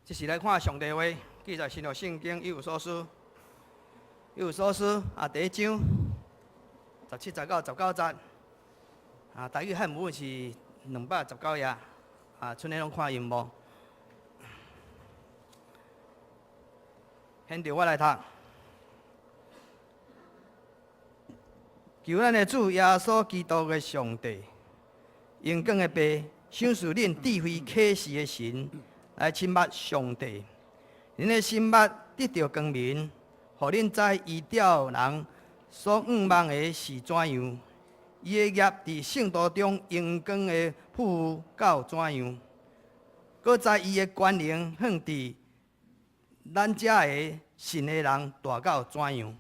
這是來看上帝話，記載新約聖經以弗所書，以弗所書啊第一章17節到19節，啊，台語漢文是219頁，啊，賰咧攏看螢幕。現在我來讀，求咱的主耶穌基督的上帝，榮光的父，賞賜恁智慧啟示的神。來親捌上帝，恁的心目得著光明，予恁知伊召人所向望的是怎樣，伊的業佇聖徒中榮光的富裕到怎樣，閣知伊的權能放佇咱遮个信的人大到怎樣。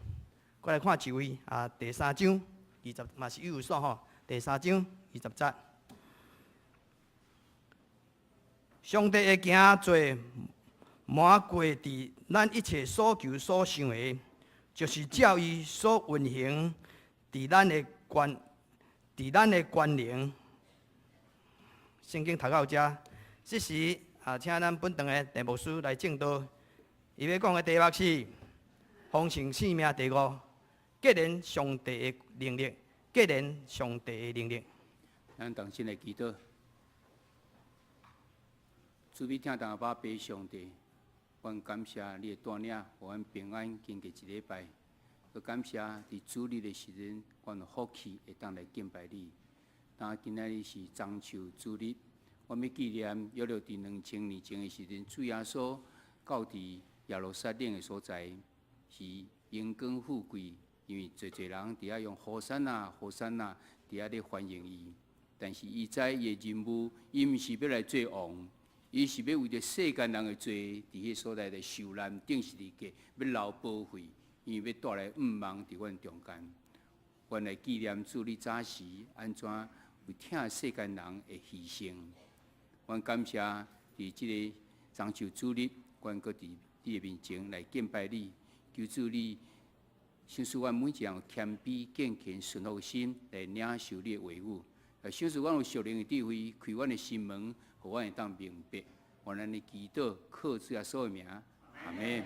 過來看一位啊，第三章二十嘛是以弗所吼，第三章20節。上帝會行做滿過佇咱一切所求所想的，就是照伊所運行佇咱的權，佇咱的權能。聖經讀到遮，這時啊，請咱本堂的鄭牧師來證道。伊欲講的題目是豐盛生命第五，結連上帝的能力，結連上帝的能力。咱同心來祈禱。慈悲疼阿爸父上帝，阮感謝你的帶領，予阮平安經過一禮拜。閣感謝佇主日的時陣，阮有福氣會當來敬拜你。當今仔日是棕樹主日，阮欲紀念約略佇2000年前的時陣，主耶穌到佇耶路撒冷的所在，是榮光富貴，因為濟濟人佇遐用和散那、和散那佇遐咧歡迎伊。但是伊知伊的任務，伊毋是欲來做王。伊是欲為著世間人的罪，佇彼所在來受難，釘十字架，欲流寶血，因為欲帶來向望佇阮中間。阮來紀念主，你早時按怎為疼世間人的犧牲。阮感謝佇這个棕樹主日，阮閣佇你的面前來敬拜你，求主你賞賜阮每一人謙卑、敬虔、順服的心來領受你的話語。賞賜阮有屬靈的智慧，開阮的心門。予阮會當明白，願咱的祈禱靠主耶穌的名，阿們。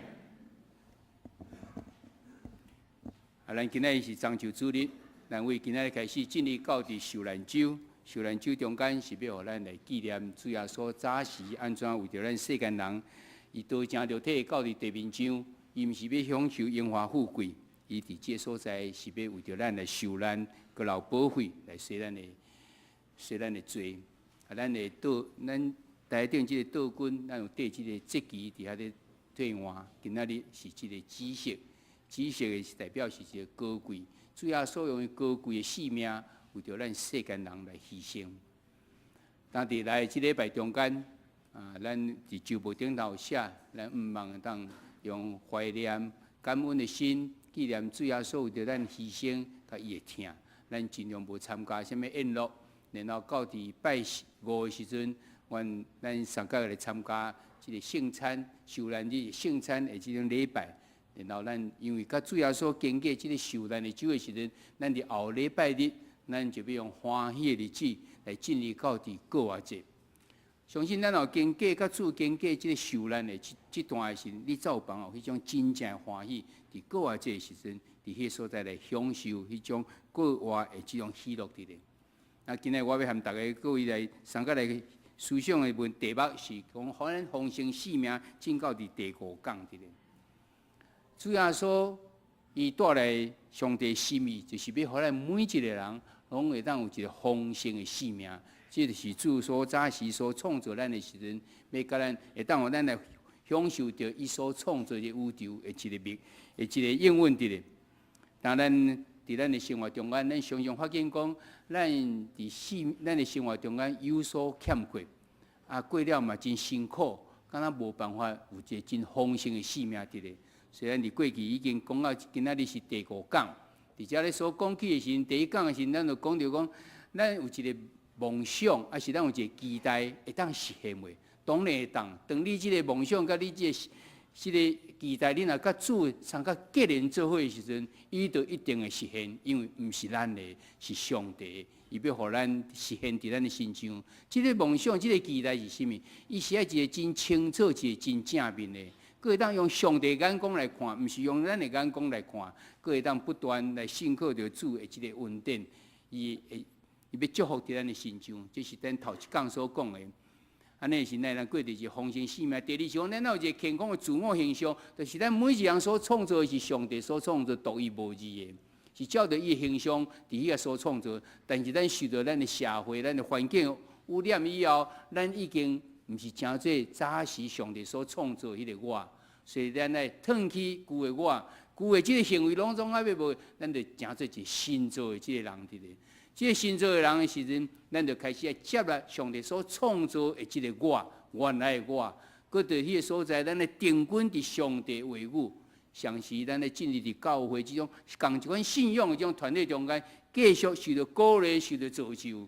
啊，咱今仔日是棕樹主日，咱為今仔日開始進入到佇受難週。受難週中間是欲予咱來紀念主耶穌早時按怎為著咱世間人，伊道成肉體到佇地面上，伊毋是欲享受榮華富貴，伊佇這个所在是欲為著咱來受難，閣流寶血來洗咱的罪。啊，咱的桌，咱台頂這个桌君，咱有缀這个節旗佇遐咧替換。今仔日是這个紫色，紫色的是代表是一个高貴。主耶穌用伊高貴的性命，為著咱世間人來犧牲。當佇來這禮拜中間，啊，咱佇周報頂頭寫，咱向望會當用懷念、感恩的心，紀念主耶穌為著咱犧牲，佮伊的疼。咱盡量無參加啥物宴樂。然後到佇拜五的時陣，阮咱三個來參加這个聖餐，受難日聖餐的這種禮拜。然後咱因為佮主耶穌經過這个受難的週的時陣，咱佇後禮拜日，咱就欲用歡喜的日子來進入到佇過活節。相信咱若經過佮主經過這个受難的這段的時陣，你才有辦法有彼種真正的歡喜，佇過活節的時陣，佇彼个所在來享受彼種過活的這種喜樂佇咧。啊，今日我欲和大家各位來三個來思想的問題目是講，予咱豐盛生命進到佇第五講佇咧。主耶穌伊帶來上帝心意，就是欲予咱每一个人攏會當有一个豐盛的生命。這就是主所早時所創造咱的時陣，欲共咱會當予咱來享受著伊所創造的宇宙的一个密，的一个應允佇咧。當咱佇咱的生活中間，咱常常發現講，咱佇生咱的生活中間有所欠缺，啊，過了嘛真辛苦，敢若無辦法有一个真豐盛的生命佇咧。雖然佇過去已經講到今仔日是第五講，佇遮咧所講起的時陣，第一講的時陣，咱就講著講，咱有一个夢想，抑是咱有一个期待會當實現袂？當然會當。當你這个夢想佮你這个這个期待，你若佮主相佮結連做伙的時陣，伊就一定會實現，因為毋是咱的，是上帝。伊欲予咱實現佇咱的身上。這个夢想，這个期待是啥物？伊是愛一个真清楚、一个真正面的，閣會當用上帝眼光來看，毋是用咱的眼光來看，閣會當不斷來信靠著主的這个恩典，伊會伊欲祝福佇咱的身上。這是咱頭一講所講的。按呢是咱過著是豐盛生命。第二是講，咱有一個健康的自我形象，就是咱每一個人所創造的是上帝所創造獨一無二的，是照著伊的形象佇彼個所創造。但是咱受著咱的社會、咱的環境污染以後，咱已經毋是成做早時上帝所創造彼个我，所以咱愛褪去舊的我，舊的這个行為攏總猶未無，咱就成做一個新造的這个人佇咧。這个新造的人的時陣，咱就開始愛接納上帝所創造的這个我，原來的我，閣佇彼个所在，咱來定睛佇上帝話語，同時咱來進入佇教會這種仝一款信仰的這種團體中間，繼續受著鼓勵，受著造就，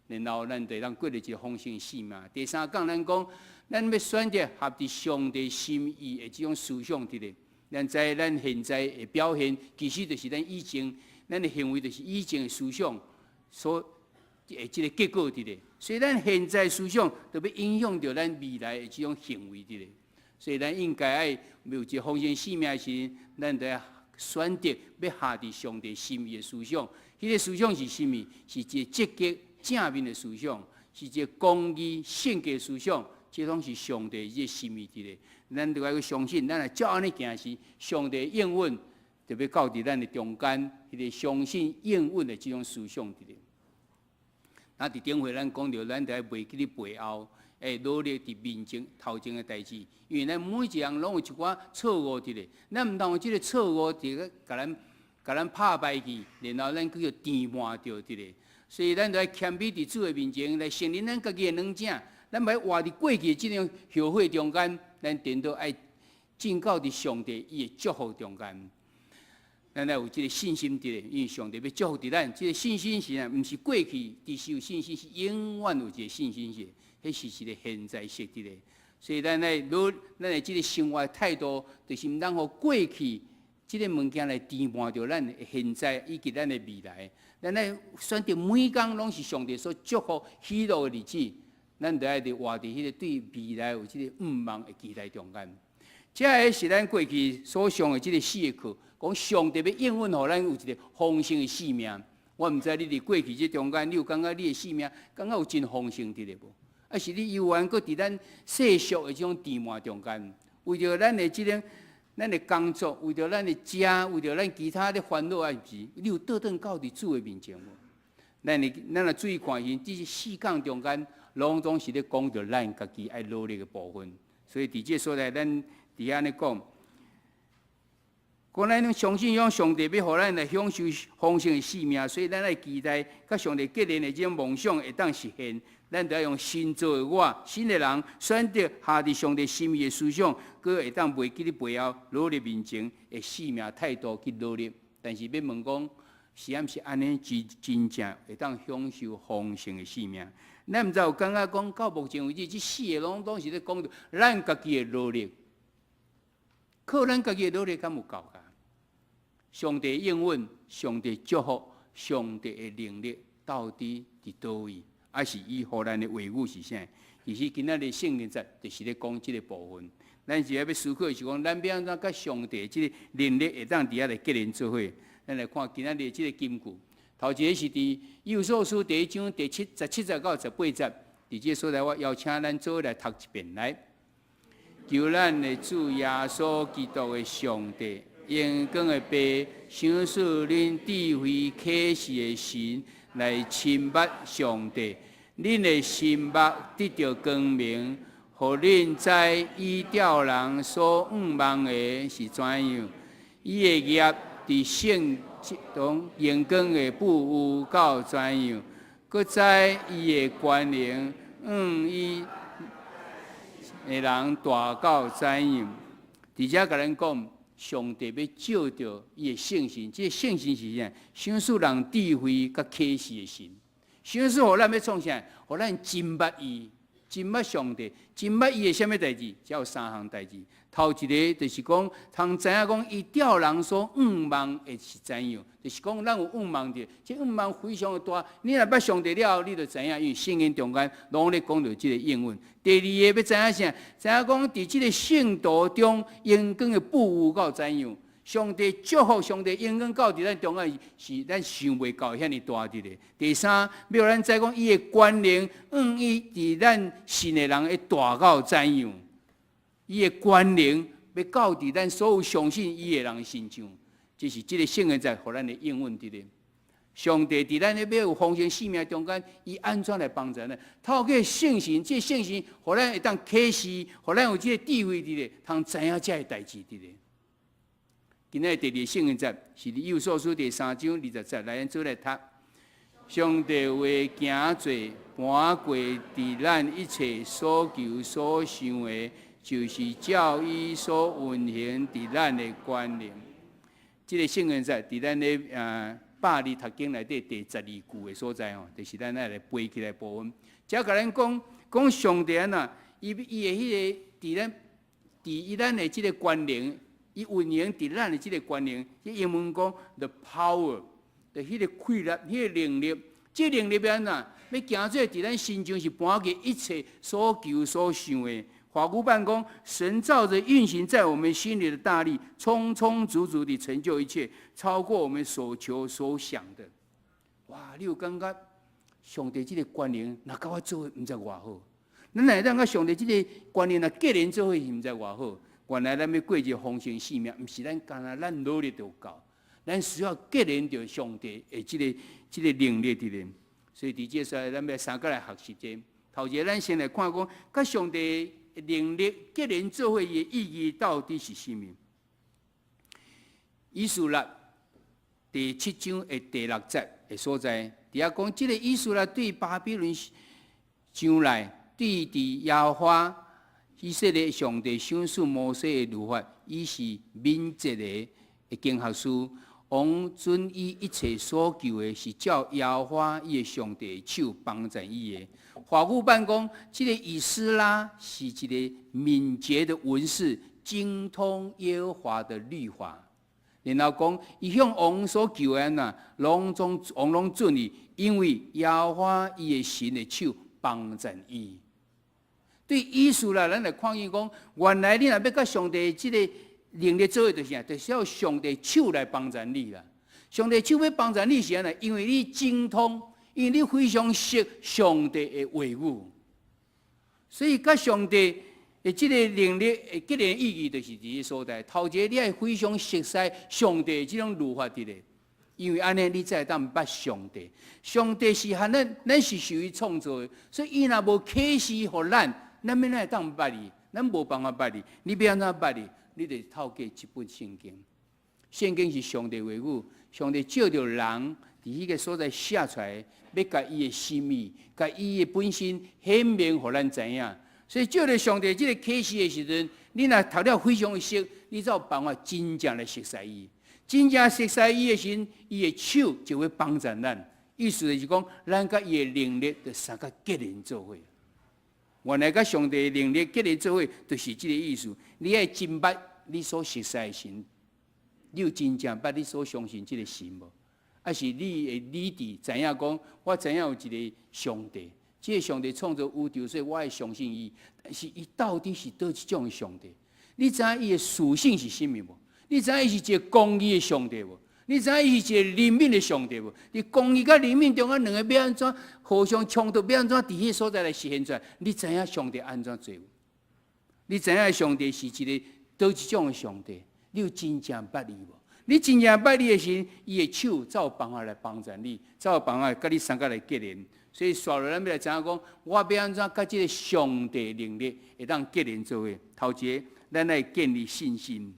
然後咱就會當過著一个豐盛的生命。第三講，咱講，咱欲選擇合佇上帝心意的這種思想佇咧，咱知咱現在的表現，其實就是咱以前咱的行為，就是以前的思想所的這个結果佇咧，所以咱現在思想就欲影響著咱未來的這種行為佇咧。所以咱應該愛有一个豐盛生命的時，咱就愛選擇欲合佇上帝心意的思想。彼个思想是啥物？是一个積極正面的思想，是一個公義聖潔的思想。這攏是上帝這个心意佇咧。咱就愛去相信，咱若照按呢行時，上帝應允就欲到佇咱的中間，彼个相信應允的這種思想佇咧。那佇頂回咱講著，咱著愛袂記咧背後，會努力佇面前頭前的代誌，因為咱每一項攏有一寡錯誤佇咧，咱毋通予這个錯誤佇咧共咱拍敗去，然後咱閣予填滿著佇咧。所以咱著愛謙卑佇主的面前來承認咱家己的軟正，咱欲活佇過去的這種後悔中間，咱顛倒愛進到佇上帝伊的祝福中間。咱愛有這个信心佇咧，因為上帝欲祝福佇咱，這个信心是啊，毋是過去佇時有信心，是永遠有一个信心是，彼是一个現在式佇咧。所以咱愛努，咱的這个生活態度，就是毋通予過去這个物件來填滿著咱的現在以及咱的未來。咱愛選擇每工攏是上帝所祝福喜樂的日子，咱就愛佇活佇彼个對未來有這个向望的期待中間。這个是咱過去所上的這个四个課，講上帝欲應允予咱有一个豐盛的生命。我毋知你佇過去這中間，你有感覺你的生命感覺有真豐盛佇咧無？抑是你猶原閣佇咱世俗的這種填滿中間，為著咱的這個咱的工作，為著咱的食，為著咱其他的煩惱，抑是你有倒轉到佇主的面前無？咱若注意看時，這四講中間，攏總是咧講著咱家己愛努力的部分。所以佇這个所在，咱佇按呢講，講咱攏相信講上帝欲予咱來享受豐盛的生命，所以咱愛期待佮上帝結連的這種夢想會當實現。咱著愛用新造的我、新的人，選擇合佇上帝心意的思想，閣會當袂記咧背後努力面前的生命態度去努力。但是欲問講，是毋是按呢真真正會當享受豐盛的生命？咱毋知有感覺講到目前為止，這四个攏總是咧講著咱家己的努力，靠咱家己的努力敢有夠㗎？上帝應允，上帝祝福，上帝的能力到底佇佗位？抑是伊予咱的話語是啥？其實今仔日聖靈節就是咧講這个部分。咱是欲思考的是講，咱欲按怎佮上帝這个能力會當佇遐來結連做伙？咱來看今仔日這个金句，頭一个是佇以弗所書第一章第七十七節到十八節，佇這个所在，我邀請咱做伙來讀一遍來。求咱的主耶穌基督的上帝，榮光的父，賞賜恁智慧啟示的神來親捌上帝。恁的心目得著光明，予恁知伊召人所向望的是怎樣。伊的業佇聖中榮光的富有到怎樣，閣知伊的權能，向伊的人大到怎樣。佇遮共咱講，上帝欲藉著伊的聖神，這个聖神是啥？賞賜人智慧佮啟示的神。賞賜予咱欲創啥？予咱真捌伊，真捌上帝，真捌伊的啥物代誌？才有三項代誌。頭一个就是講，通知影講，伊照人所向望的是怎樣，就是講咱有向望著，這向望非常的大。你若捌上帝了後，你就知影，因為聖經中間攏咧講著這個應允。第二个欲知影啥？知影講佇這個聖徒中榮光的富有到怎樣？上帝祝福，上帝榮光到佇咱中間是咱想袂到遐爾大佇咧。第三，欲予咱知講伊的權能，按伊佇咱信的人會大到怎樣？伊的權能欲到佇咱所有相信伊的人身上，這是這個聖經在予咱的應允佇咧。上帝佇咱咧欲有豐盛生命中間，伊按怎來幫助咱？透過聖神，這個聖神予咱會當啟示，予咱有這個智慧佇咧，通知影這个代誌佇咧。今仔日第二個聖經節是佇以弗所書第三章二十節，來，咱做來讀。上帝話行做搬過佇咱一切所求所想的，就是照伊所運行佇咱的權能。這個聖經節佇咱的百字讀經內底第十二句的所在吼，就是咱愛來背起來部分。這共咱講講上帝按怎，伊伊的彼个佇咱佇伊咱的這个權能。伊運行佇咱的這个權能，這英文講 the power，就彼个氣力、彼个能力，這能力欲按怎？欲行做佇咱身上是搬過一切所求所想的。華語版講，神照著運行在我們心裡的大力，充充足足地成就一切，超過我們所求所想的。哇！你有感覺上帝這个權能，若佮我做伙，毋知偌好。咱若會當佮上帝這个權能若結連做伙，毋知偌好。原來咱欲過一个豐盛生命，毋是咱干焦咱努力就夠，咱需要結連著上帝的這个能力佇咧。所以佇這所在，咱欲相共來學習者。頭一个，咱先來看講，佮上帝能力結連做伙的意義到底是啥物？以斯拉第七章的第六節的所在，佇遐講，這个以斯拉對巴比倫上來，對佇耶和華以色列上帝賞賜摩西的律法，伊是敏捷的經學師。王准伊一切所求的，是照耶和華伊的上帝的手幫助伊的。華語版講，這个以斯拉是一个敏捷的文士，精通耶和華的律法。然後講，伊向王所求的按怎，攏總王攏准伊，因為耶和華伊的神的手幫助伊。對以斯拉，咱來看見講，原來你若欲佮上帝這个能力做伙，就是啥？就是要上帝手來幫助你啦。上帝手欲幫助你是按怎？因為你精通，因為你非常熟上帝的話語，所以佮上帝的這个能力的結連意義，就是佇這所在。頭一个，你愛非常熟悉上帝的這種律法佇咧，因為按呢，你才會當捌上帝。上帝是按咱，咱是受伊創造的，所以伊若無啟示予咱，咱欲按怎會當捌伊？咱無辦法捌伊。你欲按怎捌伊？你得透過這本聖經。聖經是上帝話語，上帝照著人佇彼个所在寫出來，欲共伊的心意、共伊的本身顯明，予咱知影。所以照著上帝這个啟示的時陣，你若讀了非常的熟，你才有辦法真正來熟悉伊。真正熟悉伊的時陣，伊的手就會幫助咱。意思就是講，咱佮伊的能力就相共結連做伙。原來佮上帝能力結連做伙，就是這个意思。你愛真捌你所熟悉的神，你有真正捌你所相信這个神無？抑是你的理智知影講，我知影有一个上帝，這个上帝創造宇宙，所以我愛相信伊。但是伊到底是佗一種的上帝？你知影伊的屬性是啥物無？你知影伊是一个公義的上帝無？你知影伊是一个憐憫的上帝無？佇公義佮憐憫中間兩个欲按怎互相衝突，欲按怎佇彼个所在來實現出來？你知影上帝按怎做無？你知影上帝是一个佗一種的上帝？你有真正捌伊無？你真正捌伊的時，伊的手才有辦法來幫助你，才有辦法佮你相共來結連。所以，紲落來咱欲來知影講，我欲按怎佮這个上帝能力會當結連做伙？頭一个，咱愛建立信心。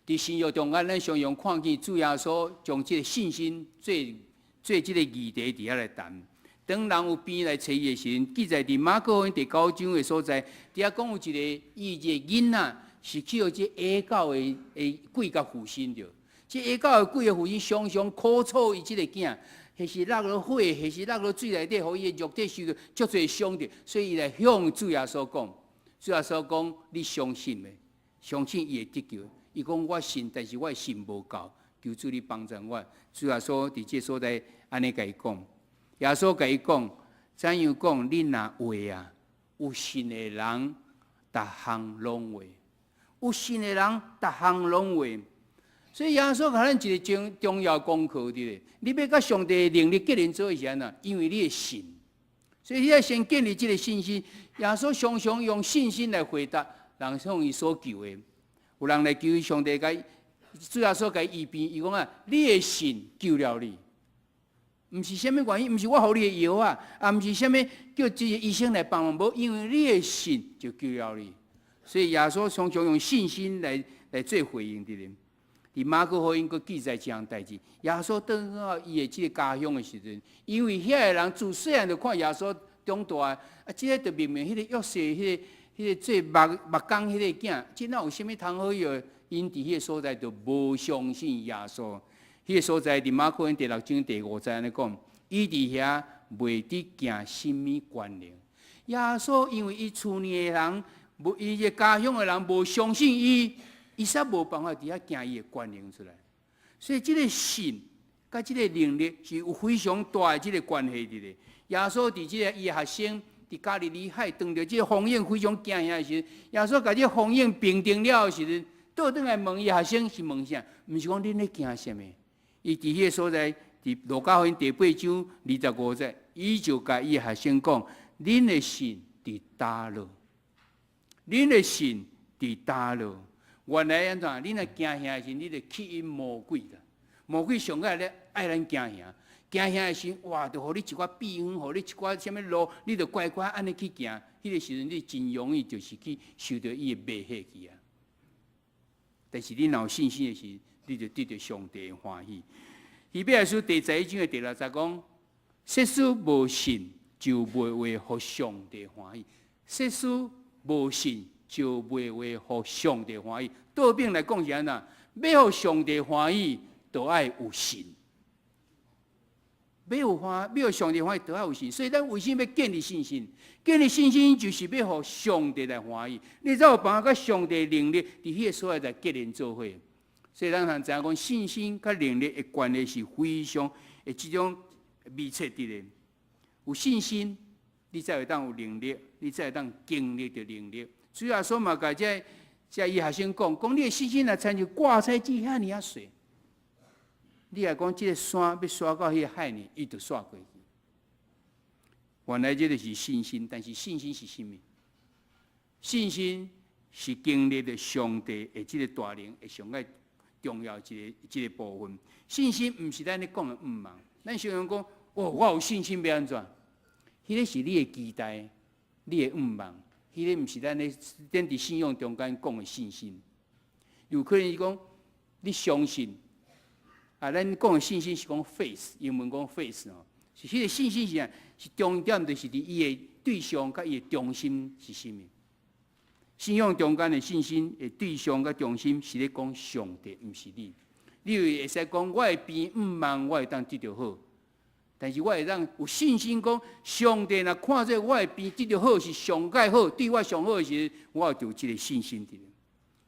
佇新約中間，咱常常看見主耶穌將這个信心做做這个議題佇遐來談。當人有病來揣伊的時陣，記載佇馬可福音第九章的所在，佇遐講有一个伊一个囡仔是去予這下狗的鬼共附身著。這下狗的鬼的附身常常苦楚伊這个囝，或是落落火，或是落落水內底，予伊的肉體受著足濟傷著，所以伊來向主耶穌講。主耶穌講：你相信袂？相信伊會得救。伊講我信，但是我的信無夠，求主你幫助我。主耶穌佇這所在按呢共伊講，耶穌共伊講，怎樣講？你若會啊，有信的人，逐項攏會。有信的人，逐項攏會。所以耶穌予咱一個真重要功課佇咧，你欲佮上帝的能力結連做伙是按怎？因為你的信。所以你愛先建立這個信心。耶穌常常用信心來回答人向伊所求的。有人來求上帝，共主耶穌共伊醫病，伊講啊，你的信救了你。毋是啥物原因，毋是我予你的藥啊，也毋是啥物叫這個醫生來幫忙，無，因為你的信就救了你。所以耶穌常常用信心來做回應的咧。佇馬可福音閣記載這項代誌，耶穌轉到伊的這個家鄉的時陣，因為遐个人自細漢就看耶穌長大，啊，這个就明明彼个約瑟，彼個做木工彼個囝，這哪有啥物通好藥？𪜶佇彼个所在就無相信耶穌。彼个所在佇馬可福音第六章第五節按呢講，伊佇遐袂得行啥物權能。耶穌因為伊厝裡的人，無伊个家鄉的人無相信伊。伊煞無辦法佇遐行伊的權能出來，所以這個信佮這個能力是有非常大的這個關係佇咧。耶穌佇這個伊的學生佇加利利海當著這個風湧非常驚嚇的時陣，耶穌共這個風湧平定了的時陣，倒轉來問伊學生是問啥？毋是講恁咧驚啥物？伊佇彼個所在，佇路加福音第八章25節，伊就共伊學生講：恁的信佇佗落？恁的信佇佗落？原來按怎？恁若驚嚇的時，你就吸引魔鬼啦。魔鬼上愛咧愛咱驚嚇，驚嚇的時，哇，就予你一寡秘方，予你一寡啥物路，你就乖乖按呢去行。彼個時陣，你真容易就是去受著伊的迷惑去啊。但是你若有信心的時，你就得著上帝的歡喜。希伯來書第十一章的第六節講：設使無信，就袂話予上帝歡喜；設使無信，就袂話予上帝歡喜。倒轉來講是按怎？欲予上帝歡喜，就愛有信。欲予上帝歡喜，就愛有信。所以咱為啥物欲建立信心？建立信心就是欲予上帝來歡喜。你才有辦法佮上帝能力佇彼個所在來結連做伙。所以咱通知影講，信心佮能力的關係是非常的這種密切的咧。有信心，你才會當有能力，你才會當經歷著能力。主耶穌嘛，共這伊學生講，講你的信心若親像芥菜籽遐爾仔細，你若講這個山欲徙到彼個海裡，伊就徙過去。原來這就是信心，但是信心是啥物？信心是經歷著上帝的這個大能的上蓋重要一個部分。信心毋是咱咧講的向望，咱常常講，哦，我有信心欲按怎？彼個是你的期待，你的向望。彼個毋是咱咧咱佇信仰中間講的信心。有可能是講你相信，啊，咱講的信心是講 faith，英文講 faith 哦，是彼個信心是啥？是重點就是佇伊的對象佮伊的中心是啥物？信仰中間的信心的對象佮中心是咧講上帝，毋是你。你會使講我的病向望我會當得著好，但是我會當有信心講，上帝若看做我的病得著好是上蓋好，對我上好的時陣，我就有這個信心佇咧。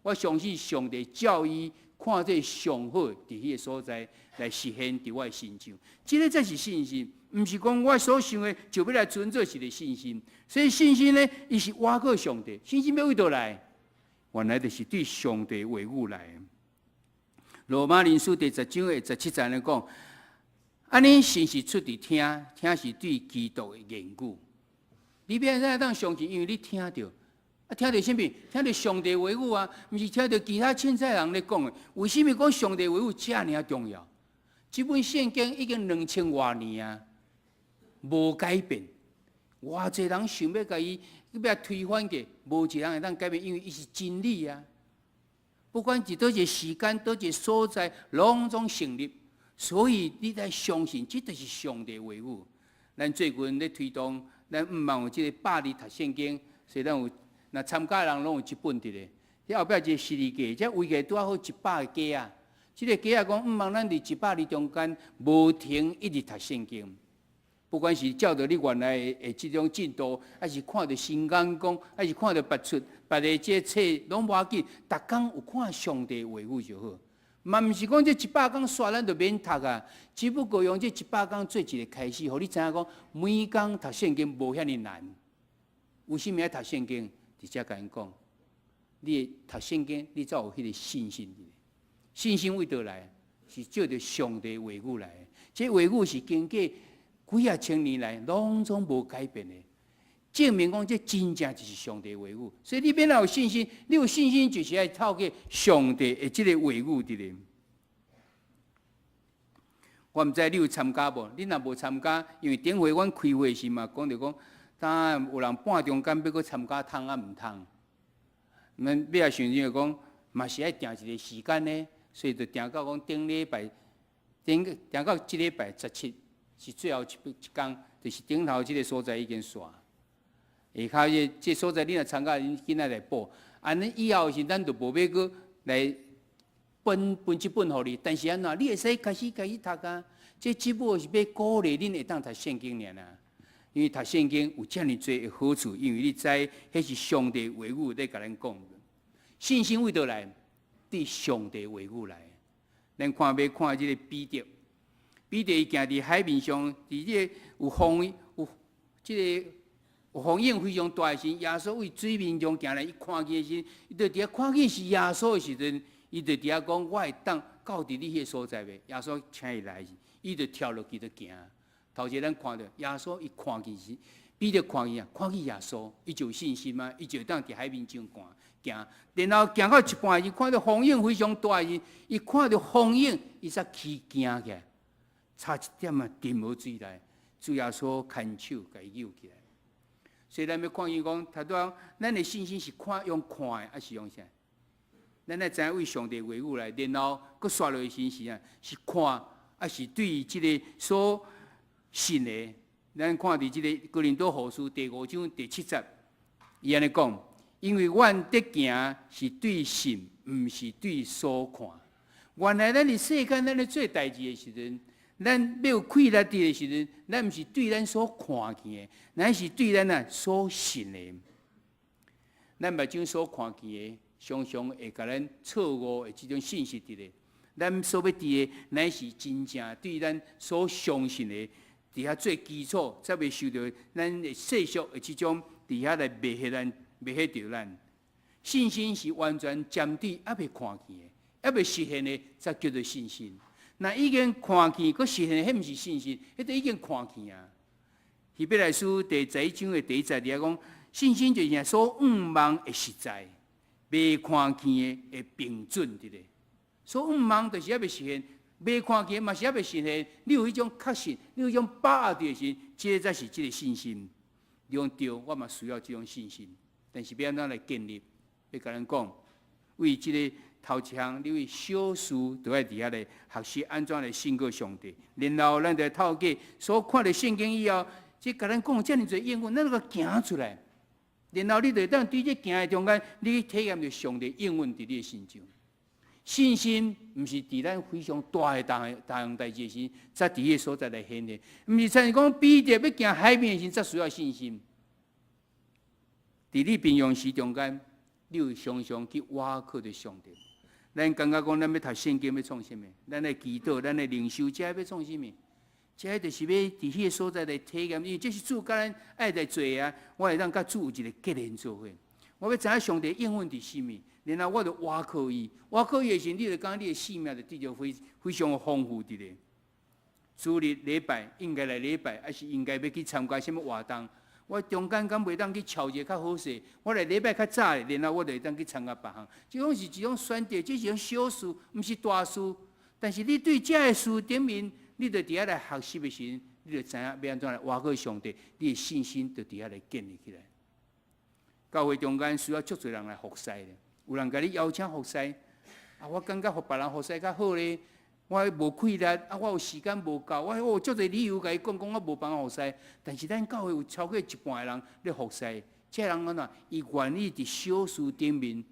我相信上帝照伊看做上好，佇彼個所在來實現佇我的身上。這個才是信心，毋是講我所想的就欲來存做一個信心。所以信心呢，伊是倚靠上帝。信心欲佗位來？原來就是對上帝話語來。羅馬人書第十章的十七節來講。按呢信是出佇聽，聽是對基督的言語。你欲按怎當相信？因為你聽著，啊，聽著啥物？聽著上帝話語啊，毋是聽著其他凊彩人咧講的。為啥物講上帝話語遮爾仔重要？這本聖經已經兩千外年啊，無改變。偌濟人想欲共伊欲推翻過，無一人會當改變，因為伊是真理啊。不管佇佗一個時間、佗一個所在，攏總成立。所以你得相信，這就是上帝話語。咱最近咧推動，咱向望有這個百日讀聖經，所以咱有若參加的人攏有一本佇咧。遐後壁一個十字架，這圍起來拄仔好100個格仔。這个歌仔講，毋茫咱佇100日中間無停一直讀聖經，不管是照著你原來的這種進度，還是看著新眼光，還是看著別出別个這冊，攏無要緊。逐工有看上帝話語就好。嘛毋是講這一百工煞咱就免讀啊，只不過用這一百工做一个開始，予你知影講，每工讀聖經無遐爾難。為啥物愛讀聖經？直接共𪜶講，你讀聖經，你才有彼个信心。信心佗佗來？是借著上帝話語來。這話語是經過幾仔千年來，攏總無改變的，證明講這真正就是上帝話語。所以你欲按怎有信心？你有信心就是愛透過上帝的這个話語佇咧。我毋知你有參加無？你若無參加，因為頂回阮開會時嘛，講著講，當有人半中間欲閣參加通抑毋通？咱尾仔想想講，嘛是愛定一個時間呢。所以就定到講頂禮拜，頂定到這禮拜17是最後一一工，就是頂頭這个所在已經煞。下跤這這所在你若參加，恁囡仔來報。按呢以後是咱就無欲閣來分分這本予你，但是按怎，你會使開始開始讀啊。這只不過是欲鼓勵恁會當讀聖經爾啦。因為讀聖經有遮爾濟的好處，因為你知彼是上帝話語咧共咱講。信心佗佗來？對上帝話語來。咱看欲看這个彼得，彼得伊行佇海面上，佇這个有風有這个有風湧非常大的時，耶穌對水面上行來，伊看見的時，伊就佇遐看見是耶穌的時陣，伊就佇遐講：我會當到佇你彼个所在袂？耶穌請伊來時，伊就跳落去就行。頭一咱看著耶穌，伊看見時，彼得看見啊，看見耶穌，伊就有信心啊，伊就當佇海面上行行。然後行到一半，伊看著風湧非常大時，伊看著風湧，伊才起驚起來，差一點仔沉落水內，主耶穌牽手共伊救起來。所以咱欲看見講，頭拄仔咱的信心是看用看的，抑是用啥？咱愛知影對上帝話語來，然後閣煞落去時啊，是看，抑是對這个所信的？咱看佇這个哥林多後書第五章第七節，伊按呢講：因為阮得行是對信，毋是對所看。原來咱佇世間，咱咧做代誌的時陣，咱欲有氣力佇的時陣，咱毋是對咱所看見的，咱是對咱啊所信的。咱目睭所看見的，常常會共咱錯誤的這種信息佇咧。咱所欲佇的，乃是真正對咱所相信的，佇遐做基礎，才袂受著咱的世俗的這種佇遐來迷惑咱、迷惑著咱。信心是完全針對猶未看見的、猶未實現的，才叫做信心。若已經看見、閣實現，彼毋是信心，彼都已經看見啊。希伯來書第11章的第一節佇遐講，信心就是所向望的實在，未看見的憑準佇咧。所向望就是猶未實現，未看見嘛是猶未實現。你有彼種確信，你有彼種把握佇的時，這个才是這个信心。你講對，我嘛需要這種信心，但是欲按怎來建立？欲共咱講，為這个頭一項，你為小事都愛佇遐咧學習按怎來信靠上帝。然後咱就透過所看著聖經以後，這共咱講遮爾濟應許，咱就行出來。然後你就會當佇這行的中間，你去體驗著上帝應允佇你的身上。信心毋是佇咱非常大的大大項代誌的時，才佇彼个所在來顯現。毋是親像講彼得欲行海面的時，才需要信心。佇你平常時中間，你有常常去倚靠著上帝。咱感覺講，咱欲讀聖經欲創啥物？咱來祈禱，咱來靈修，這欲創啥物？這就是欲佇彼个所在來體驗，因為這是主共咱愛來做啊。我會當佮主有一个結連做伙。我欲知影上帝應允佇啥物，然後我就倚靠伊。倚靠伊的時，你就感覺你的生命就得著非非常豐富佇咧。主日禮拜應該來禮拜，抑是應該欲去參加啥物活動？我中間敢袂當去蹺一个較好勢？我來禮拜較早，然後我就會當去參加別項。這種是一種選擇，這是一種小事，毋是大事。但是你對這个事頂面，你就佇遐來學習的時，你就知影欲按怎來倚靠上帝，你的信心就佇遐來建立起來。教會中間需要足濟人來服侍的，有人共你邀請服侍，啊，我感覺予別人服侍較好咧。我無氣力，啊，我有時間無夠，我有足濟理由共伊講，講我無辦法服侍。但是咱教會有超過一半的人咧服侍，這个人按怎？伊願意佇小事頂面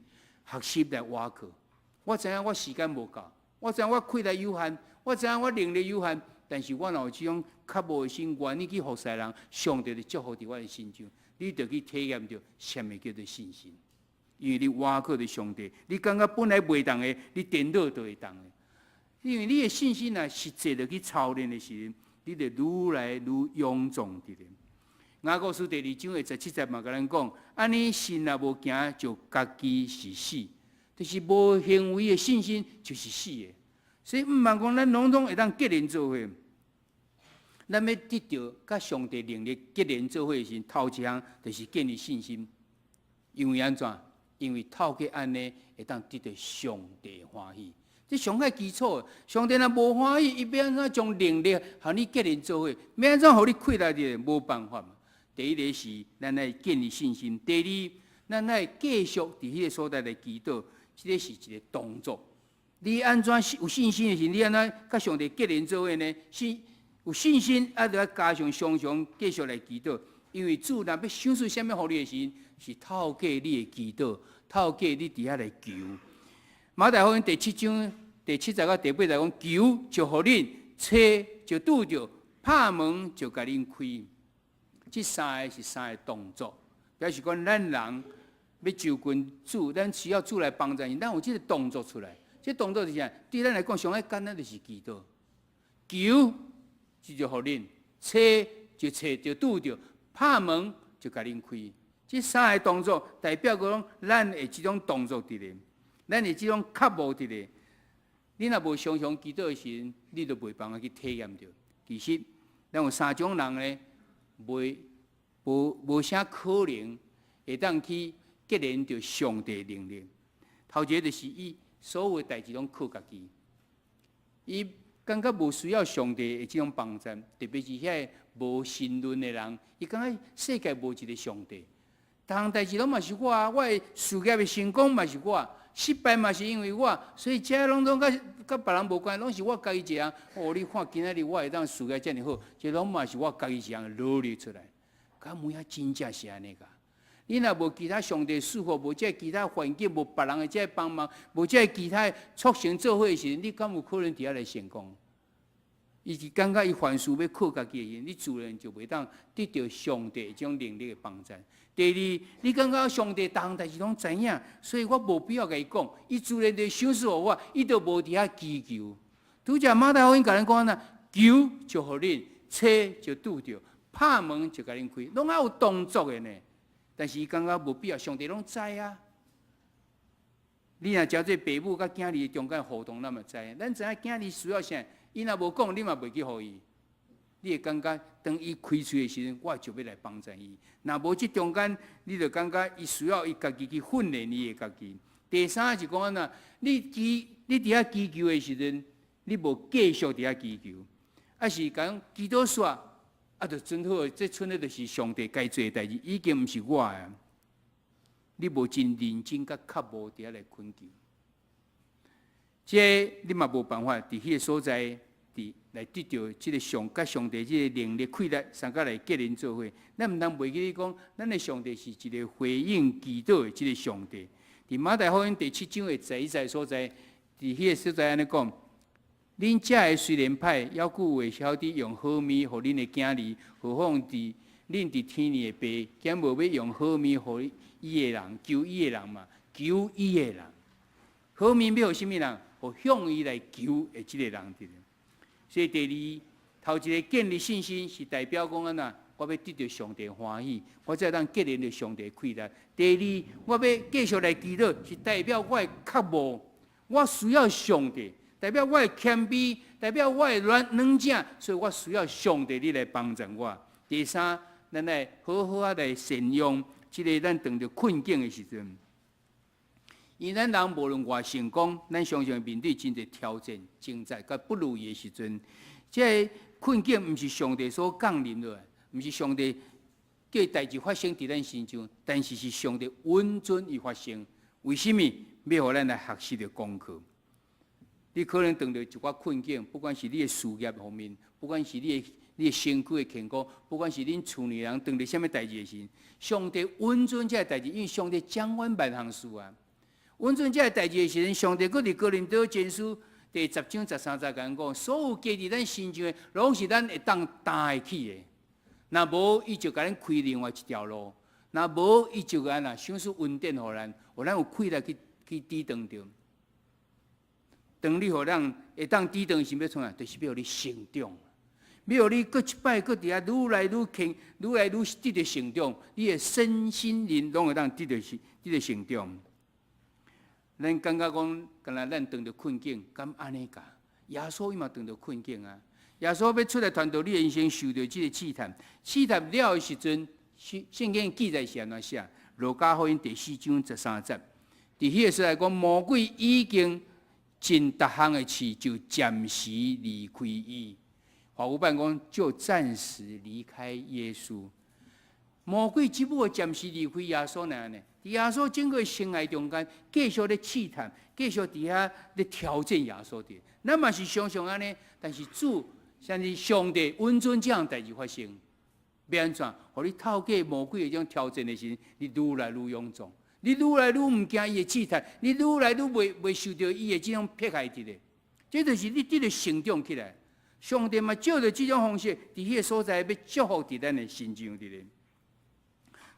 學習來倚靠。我知影我時間無夠，我知影我氣力有限，我知影我能力有限，但是我若有這種渴慕的心，願意去服侍人，上帝就祝福佇我的身上。你就去體驗著啥物叫做信心，因為你倚靠著上帝，你感覺本來袂動的，你顛倒就會動的。因為你的信心啊，實際著去操練的時陣，你就愈來愈勇壯佇咧。雅各書第二章的十七節嘛，共咱講：按呢信若無行，就家己是死，就是無行為的信心就是死的。所以毋通講咱攏總會當結連做伙。咱欲得著佮上帝能力結連做伙的時，頭一項就是建立信心。因為按怎？因為透過按呢，會當得著上帝歡喜。這上較基礎，上帝若無歡喜，伊欲按怎將能力予你結連做伙？欲按怎予你氣力的？無辦法嘛。第一个是咱愛建立信心，第二，咱愛繼續佇彼个所在來祈禱，這个是一个動作。你按怎有信心的時，你按怎佮上帝結連做伙呢？是有信心，啊，著愛加上常常繼續來祈禱，因為主若欲賞賜啥物予你的時，是透過你的祈禱，透過你佇遐來求。馬太福音第七章第七節到第八節講：求就予恁，揣就拄著，拍門就共恁開。這三个是三个動作，表示講咱人欲就近主，咱需要主來幫助咱，咱有這个動作出來。這個動作是啥？對咱來講，上愛簡單就是祈禱。求就予恁，揣就揣就拄著，拍門就共恁開。這三个動作代表講，咱會這種動作佇咧，咱會這種渴慕佇咧。你若無常常祈禱的時陣，你就袂辦法去體驗著。其實，咱有三種人咧，袂無無啥可能會當去結連著上帝能力。頭一个就是伊所有代誌攏靠家己，伊感覺無需要上帝的這種幫助，特別是遐個無神論的人，伊感覺世界無一个上帝，逐項代誌攏嘛是我，我的事業的成功嘛是我，失敗嘛是因為我，所以這攏總佮佮別人無關，攏是我家己一个人。哦，你看今仔日我會當事業遮爾好，這攏嘛是我家己一个人努力出來。敢有影真正是按呢㗎？你若無其他上帝賜福，無這其他環境，無別人的這幫忙，無這其他促成做伙的時陣，你敢有可能佇遐來成功？伊是感覺伊凡事欲靠家己的時，你自然就袂當得著上帝這種能力的幫助。第二，你感覺上帝逐項代誌攏知影，所以我無必要共伊講，伊自然就賞賜予我，伊就無佇遐祈求。拄才馬太福音共咱講啦，求就予恁，揣就拄著，拍門就共恁開，攏愛有動作的呢。但是伊感覺無必要，上帝攏知啊。你若誠濟爸母佮囝兒中間互動，咱嘛知。咱知影囝兒需要啥，伊若無講，你嘛袂去予伊。你會感覺當伊開喙的時陣，我就欲來幫助伊。若無這中間，你就感覺伊需要伊家己去訓練伊的家己。第三是講按怎，你祈你佇遐祈求的時陣，你無繼續佇遐祈求，抑是講祈禱煞，啊，就真好，這賰咧就是上帝該做的代誌，已經毋是我的。你無真認真佮渴慕佇遐來懇求，這你嘛無辦法佇彼个所在，佇來得著這个上佮上帝這个能力氣力，相佮來結連做伙。咱毋通袂記得講，咱的上帝是一个回應祈禱的這个上帝。佇馬太福音第七章的十一節所在，佇彼个所在按呢講：恁遮个雖然歹，猶閣會曉得用好物予恁的囝兒，何況佇恁佇天裡的爸，敢無欲用好物予伊的人，求伊的人嘛？求伊的人，好物欲予啥物人？予向伊來求的這个人佇咧。所以第二，頭一个建立信心是代表講按怎，我欲得著上帝歡喜，我才會當結連著上帝氣力。第二，我欲繼續來祈禱，是代表我的渴慕，我需要上帝，代表我的謙卑，代表我的軟軟正，所以我需要上帝你來幫助我。第三，咱來好好仔來善用這个咱遇著困境的時陣，因為咱人無論偌成功，咱常常面對真濟挑戰、掙扎佮不如意的時陣，這个困境毋是上帝所降臨落來，毋是上帝叫代誌發生佇咱身上，但是是上帝允准伊發生。為什物？欲予咱來學習著功課。你可能遇著一寡困境，不管是你的事業方面，不管是你的身軀的健康，不管是恁厝裡人遇著啥物代誌的時，上帝允准這个代誌，因為上帝掌管萬項事啊。允准這个代誌的時陣，上帝閣佇哥林多前書第第十章十三節共咱講，所有加佇咱身上的，攏是咱會當擔會起的。若無，伊就共咱開另外一條路；若無，伊就按怎賞賜恩典予咱，予咱有氣力去抵擋著。當你予咱會當抵擋是欲創啥？就是欲予你成長，欲予你閣一擺閣佇遐愈來愈強，愈來愈得著成長，你的身心靈攏會當得著成長。咱感覺講，敢若咱遇著困境，敢按呢㗎？耶穌伊嘛遇著困境啊！耶穌欲出來傳道，你人生受著這个試探，試探了的時陣，聖經記載是按怎寫？路加福音第四章十三節，佇彼个所在講，魔鬼已經盡逐項的試，就暫時離開伊。華語版講，就暫時離開耶穌。魔鬼只不過暫時離開耶穌爾呢？耶穌整個生涯中間，繼續咧試探，繼續佇遐咧挑戰耶穌的。咱嘛是常常按呢，但是主，甚至上帝允准這項代誌發生，欲按怎？予你透過魔鬼的這種挑戰的時，你愈來愈勇壯，你愈來愈毋驚伊的試探，你愈來愈袂受著伊的這種迫害佇咧。這就是你得著成長起來。上帝嘛藉著這種方式，佇彼个所在欲祝福佇咱的身上佇咧。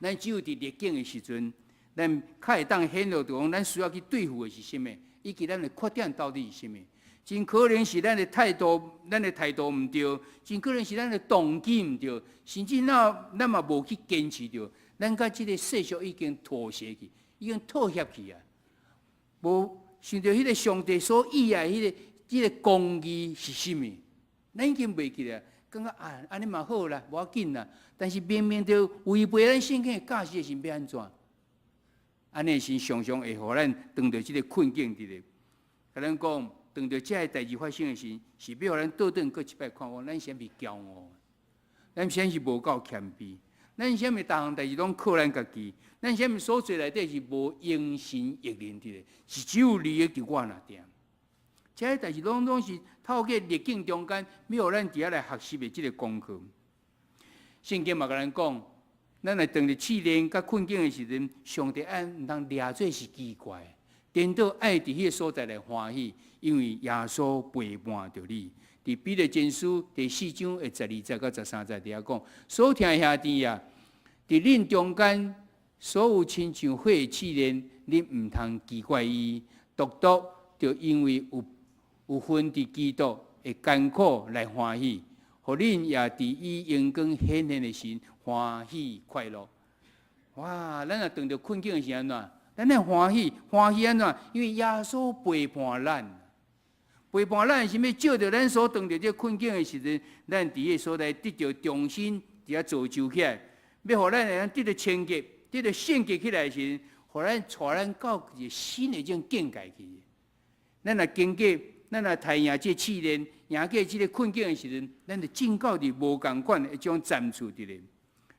咱只有佇逆境的時陣，咱較會當顯露著講，咱需要去對付的是啥物，以及咱的缺點到底是啥物。真可能是咱的態度，咱的態度毋對，真可能是咱的動機毋對，甚至那咱嘛無去堅持著，咱佮這个世俗已經妥協去，已經妥協去啊！無想著彼个上帝所喜愛彼个這个公義是啥物，咱已經袂記得，感覺啊，按呢嘛好啦，無要緊啦。但是明明著違背咱聖經的教示是欲按怎？按呢是常常會予咱遇著這个困境佇咧。共咱講，遇著這个代誌發生的時，是欲予咱倒轉閣一擺看講，咱啥物驕傲？咱啥是無夠謙卑？咱啥物逐項代誌攏靠咱家己？咱啥物所做內底是無榮神益人佇咧？是只有利益佇我爾定。這个代誌攏總是透過逆境中間，欲予咱佇遐來學習的這个功課。聖經嘛共咱講，咱來當佇試煉佮困境的時陣，上帝愛毋通掠做是奇怪，顛倒愛佇彼个所在來歡喜，因為耶穌陪伴著你。佇彼得前書第四章的十二節到十三節佇遐講，所疼的兄弟啊，佇恁中間所有親像火的試煉，恁毋通奇怪伊，獨獨著因為有份佇基督的艱苦來歡喜，予恁也佇伊榮光顯現的時歡喜快樂。哇！咱若遇著困境的時按怎？咱愛歡喜，歡喜按怎？因為耶穌陪伴咱，陪伴咱是欲藉著咱所遇著這困境的時陣，咱佇彼个所在得著重新佇遐造就起來，欲予咱會當得著清潔，得著聖潔起來的時，予咱帶咱到一個新的這種境界去。咱若經過，咱若刣贏這試煉，贏過這个困境的時陣，咱就進到佇無仝款的一種層次佇咧。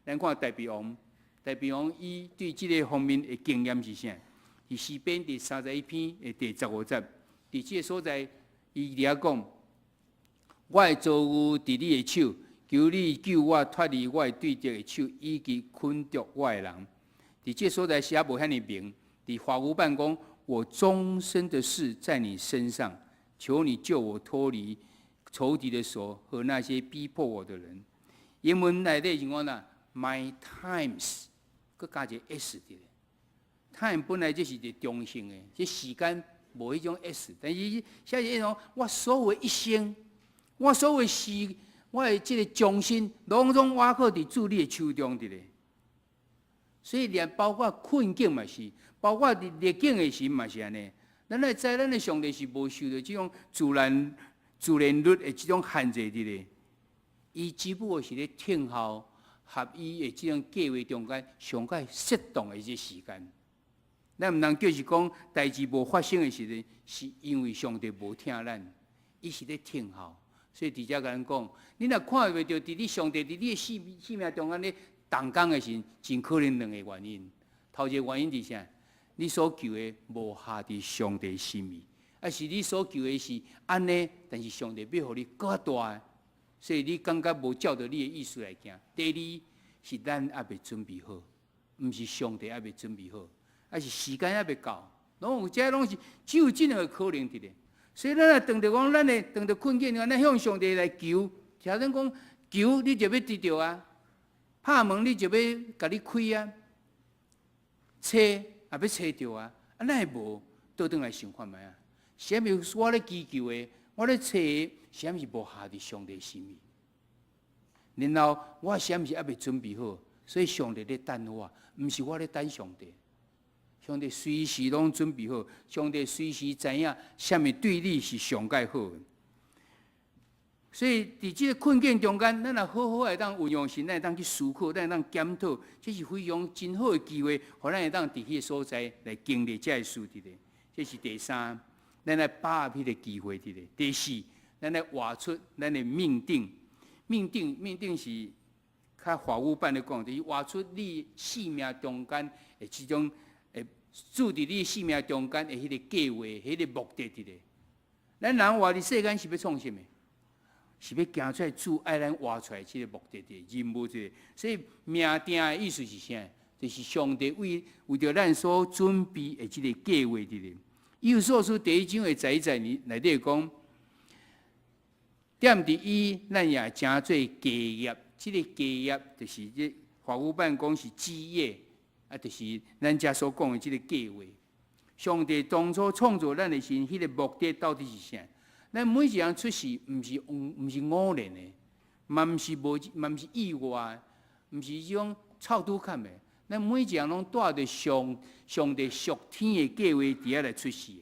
咱看大衛王，大衛王伊對這个方面的經驗是啥？佇詩篇第三十一篇的第十五節，佇這个所在，伊佇遐講：我的遭遇佇你的手，求你救我脫離我的對敵的手，以及捆縛我的人。佇這个所在寫無遐爾明。佇華語版講：我終身的事在你身上，求你救我脫離仇敵的手和那些逼迫我的人。英文內底是講啦，My times，閣加一個 s 佇咧。time 本來就是一個中性的，這時間無彼種 s，但是寫是講我所有的一生，我所有的時，我的這個終身，攏總倚靠佇主你的手中佇咧。所以連包括困境嘛是，包括佇逆境的時嘛是按呢。咱愛知，咱的上帝是無受著這種自然律的這種限制佇咧。伊只不過是咧聽候合伊的這種計劃中間上蓋適當的這個時間。咱毋通叫是講代誌無發生的時陣，是因為上帝無疼咱，伊是咧聽候。所以佇遮共咱講，你若看袂著佇你上帝佇你的生命中間咧動工的時，真可能兩个原因。頭一个原因是啥？你所求的無合佇上帝心意，抑是你所求的是按呢，但是上帝欲予你閣較大的，所以你感覺無照著你的意思來行。第二是咱猶未準備好，毋是上帝猶未準備好，抑是時間猶未到，攏有這攏是只有這兩个可能佇咧。所以咱若當著講，咱會當著困境，咱向上帝來求，聽咱講求，你就欲得著啊；拍門，你就欲共你開啊；揣也欲揣著啊。啊，咱會無倒轉來想看覓啊？啥物我咧祈求的，我咧揣的，啥物是無合佇上帝心意？然後我啥物是猶未準備好，所以上帝咧等我，毋是我咧等上帝。上帝隨時攏準備好，上帝隨時知影啥物對你是上蓋好的。所以佇這个困境中間，咱若好好會當運用時，咱會當去思考，咱會當檢討，這是非常真好的機會，予咱會當佇彼个所在來經歷這个事佇咧。這是第三，咱來把握彼个機會佇咧。第四，咱來活出咱的命定。命定，命定是較華語版咧講，就是活出你生命中間的這種。注佇你生命中間的彼个計劃、彼个目的佇咧。咱人活佇世間是欲創啥物？是欲行出來主愛咱活出來這个目的的任務這个。所以命定的意思是啥？就是上帝為著咱所準備的這个計劃佇咧。以弗所書第一章的十一節內底講，踮佇伊，咱也成做家業。這个家業就是這華語版講是基業。啊，就是咱遮所講的這个計劃。上帝當初創造咱的時，彼个目的到底是啥？咱每一人出世，毋是偶然的，嘛毋是無，嘛毋是意外，毋是這種湊拄巧的。咱每一人攏帶著上帝屬天的計劃佇遐來出世的。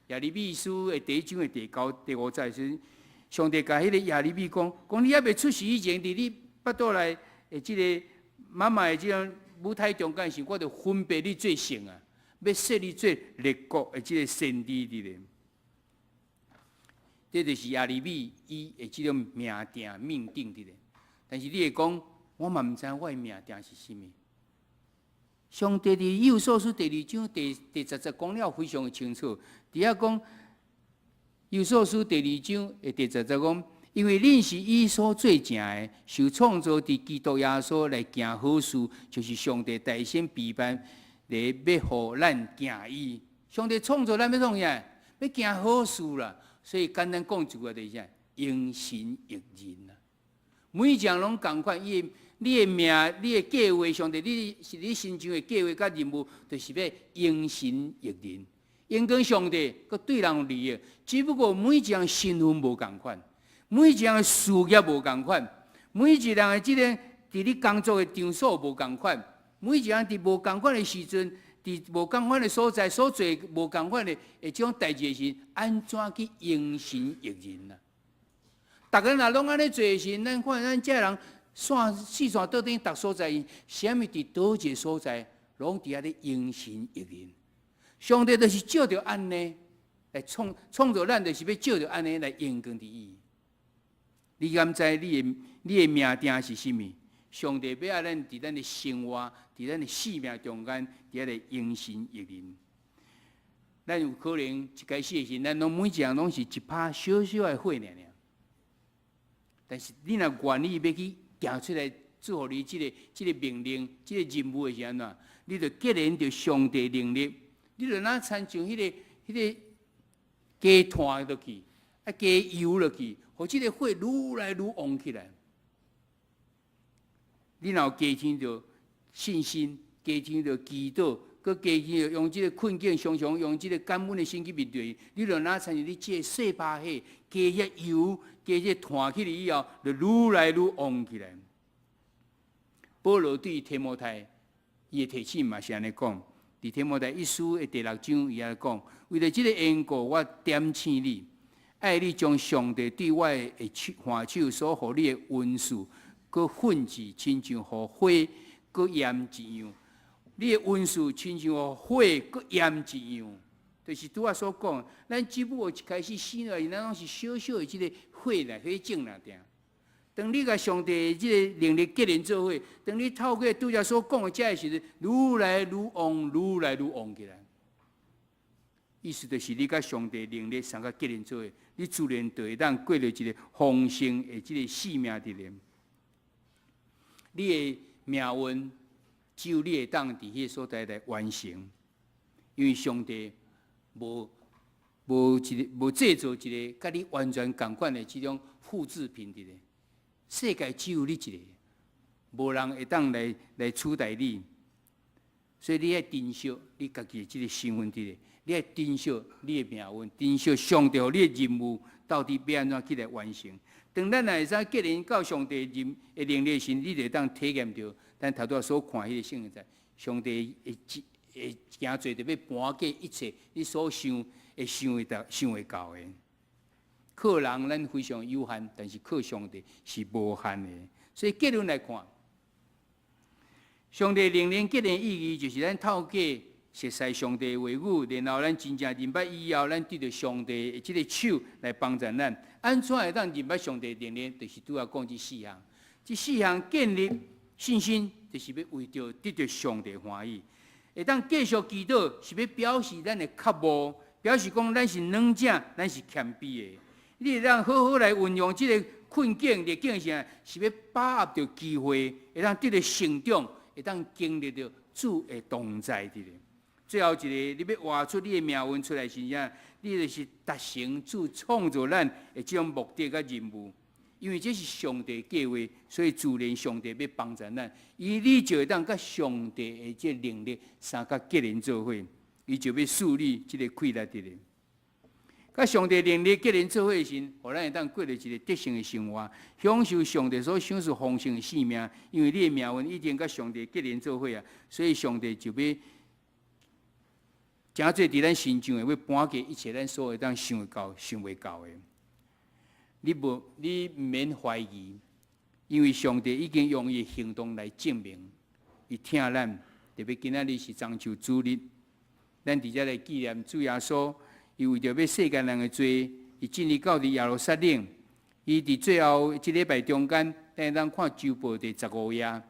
耶利米書的第一章的第九、第五節時，上帝共彼个耶利米講：講你猶未出世以前，佇你腹肚內的這个媽媽的這種母胎中間時，我就分別你做聖啊，欲設你做列國的這个先知佇咧。這就是耶利米伊的這種命定命定佇咧。但是你會講，我嘛毋知我的命定是啥物。上帝佇以弗所書第二章第十節講了非常的清楚。佇遐講，以弗所書第二章的第十節講，因為恁是伊所做成的，受創造佇基督耶穌來行好事，就是上帝預先備辦來欲予咱行伊。上帝創造咱欲創啥？欲行好事啦。所以簡單講一句話就是啥？榮神益人啊！每一個人攏仝款，伊的你的命、你的計劃，上帝你是你身上的計劃佮任務，就是欲榮神益人，榮光上帝，閣對人有利益。只不過每一個人身份無仝款，每一個人的事業無仝款，每一個人的這个佇你工作的場所無仝款，每一個人佇無仝款的時陣，佇無仝款的所在所做無仝款的的這種代誌的時，按怎去榮神益人啊？逐个人若攏按呢做的時，咱看咱這人線四線倒轉，逐所在，啥物佇佗一个所在，攏佇遐咧榮神益人。上帝就是照著按呢來創造咱，就是欲照著按呢來榮光佇伊。你敢知你的命定是啥物？上帝欲愛咱佇咱的生活，佇咱的生命中間，佇遐來榮神益人。咱有可能一開始的時，咱攏每一人攏是一拍小小的火爾爾。但是你若願意欲去行出來，做予你這个命令、這个任務的時按怎？你就結連著上帝能力，你就若親像彼个加炭落去，啊加油落去，予這个火愈來愈旺起來。你若有加添著信心，加添著祈禱，閣加添著用這个困境，常常用這个感恩的心去面對，你就若親像你這个細把火，加遐油，加這個炭起來以後，就愈來愈旺起來。保羅對提摩太，伊的提醒嘛是按呢講，佇提摩太一書的第六章，伊按呢講，為著這个緣故，我點醒你，愛你將上帝對我的手按手所予你的恩賜，閣奮治，親像予火閣鹽一樣。你的恩賜親像予火閣鹽一樣，就是拄仔所講，咱只不過一開始生落來，咱攏是小小的這个火來火種爾定。當你共上帝這个能力結連做伙，當你透過拄才所講的這个時陣，愈來愈旺，愈來愈旺起來。意思就是你共上帝能力相佮結連做伙，你自然就會當過著一个豐盛的這个生命佇咧。你的命運只有你會當佇彼个所在來完成，因為上帝無無一個無製造一個佮你完全仝款的這種複製品佇咧。世界只有你一個，無人會當來取代你。所以你愛珍惜你家己的這個身份佇咧，你愛珍惜你的命運，珍惜上帝予你的任務到底欲按怎去來完成。當咱若會使結連到上帝任的能力時，你就會當體驗著咱頭拄仔所看彼个聖經在，上帝會會行做著欲搬過一切你所想會想會到、想會到的。靠人咱非常有限，但是靠上帝是無限的。所以結論來看，上帝能力結連意義就是咱透過熟悉上帝的話語，然後咱真正認捌以後，咱得著上帝的這个手來幫助咱。按怎會當認捌上帝能力？就是拄仔講這四項。這四項建立信心，就是欲為著得著上帝歡喜。會當繼續祈禱，是欲表示咱的渴慕，表示講咱是軟正，咱是謙卑的。你會當好好來運用這个困境逆境時，是欲把握著機會，會當得著成長，會當經歷著主的同在佇咧。最後一個，你欲活出你的命運出來時陣，你就是達成主創造咱的這種目的佮任務。因為這是上帝計劃，所以自然上帝欲幫助咱，伊你就會當佮上帝的這個能力相佮結連做伙，伊就欲賜你這个氣力佇咧。佮上帝能力結連做伙時，予咱會當過著一個得勝的生活，享受上帝所賞賜豐盛的生命。因為你的命運已經佮上帝結連做伙啊，所以上帝就欲成做佇咱身上的，欲搬過一切咱所會當想會到、想袂到的。你無，你毋免懷疑，因為上帝已經用伊的行動來證明，伊疼咱。特別今仔日是中秋主日，咱佇遮來紀念主耶穌，伊為著欲世間人的罪，伊進入到佇耶路撒冷。伊佇最後這禮拜中間，咱會當看週報第十五頁，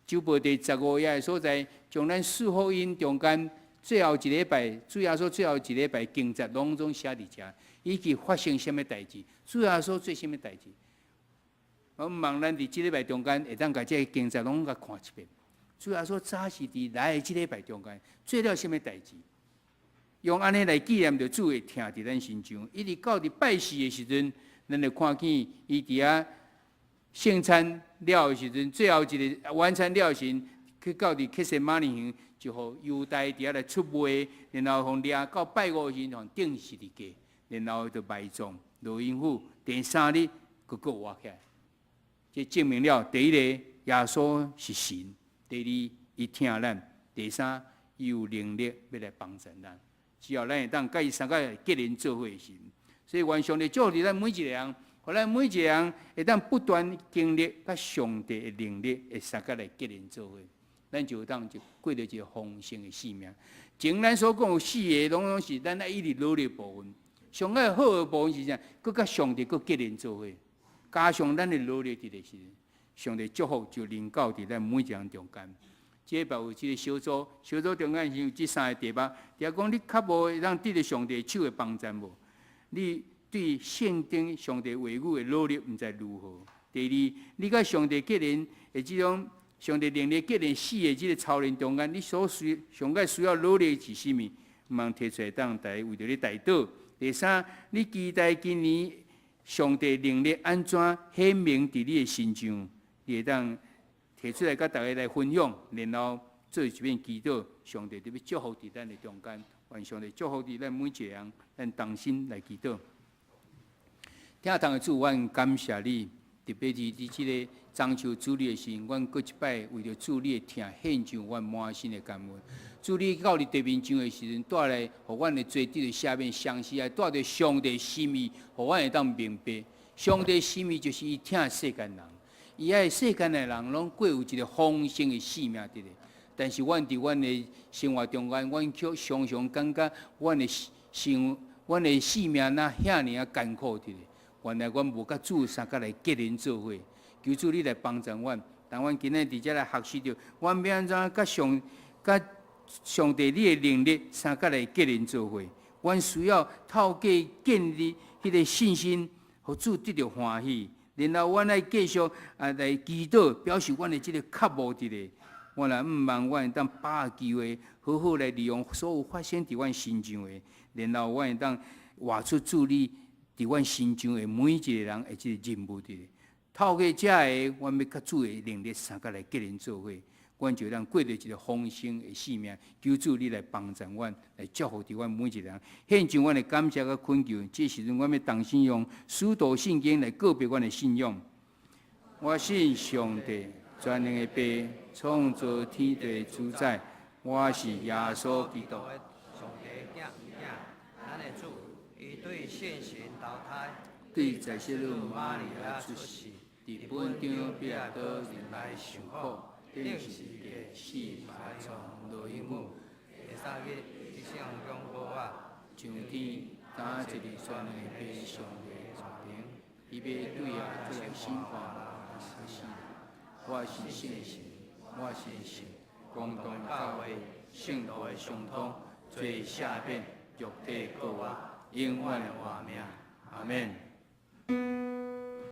週報第十五頁的所在，將咱四福音中間最後一禮拜，主耶穌最後一禮拜經節攏總寫佇遮，以及發生啥物代誌，主耶穌做啥物代誌。我望咱佇這禮拜中間會當共這个經節攏共看一遍。主耶穌早是佇來的這禮拜中間做了啥物代誌？用按呢來紀念著主的疼佇咱身上，一直到佇拜四的時陣，咱就看見伊佇遐聖餐了的時陣，最後一个晚餐了時，去到佇客西馬尼園，就予猶大佇遐來出賣，然後予掠到拜五時陣，釘十字架，然後就埋葬，落陰府，第三日閣閣活起來。這證明了第一個耶穌是神，第二伊疼咱，第三伊有能力欲來幫助咱。只要咱會當佮伊相佮結連做伙時，所以願上帝祝福咱每一個人，予咱每一個人會當不斷經歷佮上帝的能力，會相佮來結連做伙，咱就會當就過著一个豐盛的生命。前咱所講有四个，攏總是咱愛一直努力的部分。上愛好的部分是啥？閣佮上帝閣結連做伙，加上咱的努力佇咧時，上帝祝福就臨到佇咱每一個人中間。這禮拜有這个小組，小組中間是有這三个題目。就講你較無會當得著上帝手的幫助無？你對聖經上帝話語的努力毋知如何？第二，你佮上帝結連的這種上帝能力結連四个這个操練中間，你所需上蓋需要努力的是啥物？毋通提出來當大家為著你代禱。第三，你期待今年上帝能力按怎顯明佇你的身上，你會當提出來佮大家來分享，然後做一遍祈禱，上帝就欲祝福佇咱的中間，願上帝祝福佇咱每一個人，咱同心來祈禱。疼痛的主，阮感謝你，特別是佇這个中秋主日的時陣，阮閣一擺為著主你的疼獻上阮滿心的感恩。主你到佇地面上的時陣，帶來予阮的罪得著赦免，相時也帶著上帝心意，予阮會當明白，上帝心意就是伊疼世間人，伊愛世間的人攏過有一个豐盛的生命佇咧。但是阮佇阮的生活中間，阮卻常常感覺阮的生、阮的生命若遐爾仔艱苦佇咧。原來阮無佮主相佮來結連做伙，求主你來幫助阮。當阮今日佇遮來學習著，阮欲按怎佮上佮上帝你的能力相佮來結連做伙。阮需要透過建立彼个信心，予主得著歡喜。然後阮愛繼續啊來祈禱，表示阮的這个渴慕佇咧。我若毋望阮會當把握機會，好好來利用所有發生佇阮身上的，然後阮會當活出主你佇阮身上的每一個人的這個任務佇咧。透過這个，阮欲佮主的能力相佮來結連做伙，阮就當過著一个豐盛的生命。求主你來幫助阮，來祝福佇阮每一個人。獻上阮的感謝佮懇求。這時陣，阮欲同心用使徒信經來告白阮的信仰。我信上帝，全能的父，創造天地主宰。我是耶穌基督的上帝囝囝，咱的主，伊對聖神投胎，對在聖母瑪利亞出世，佇本張彼拉多入來受苦，釘十字架，死埋葬，落陰府，第三日，得升向無啊，上天，擔坐佇全能的父上帝左爿，伊欲對遐轉來審判人死人。我是聖神，我是信公同教會聖徒的相通，罪赦免，肉體復活，永遠的活命。阿們。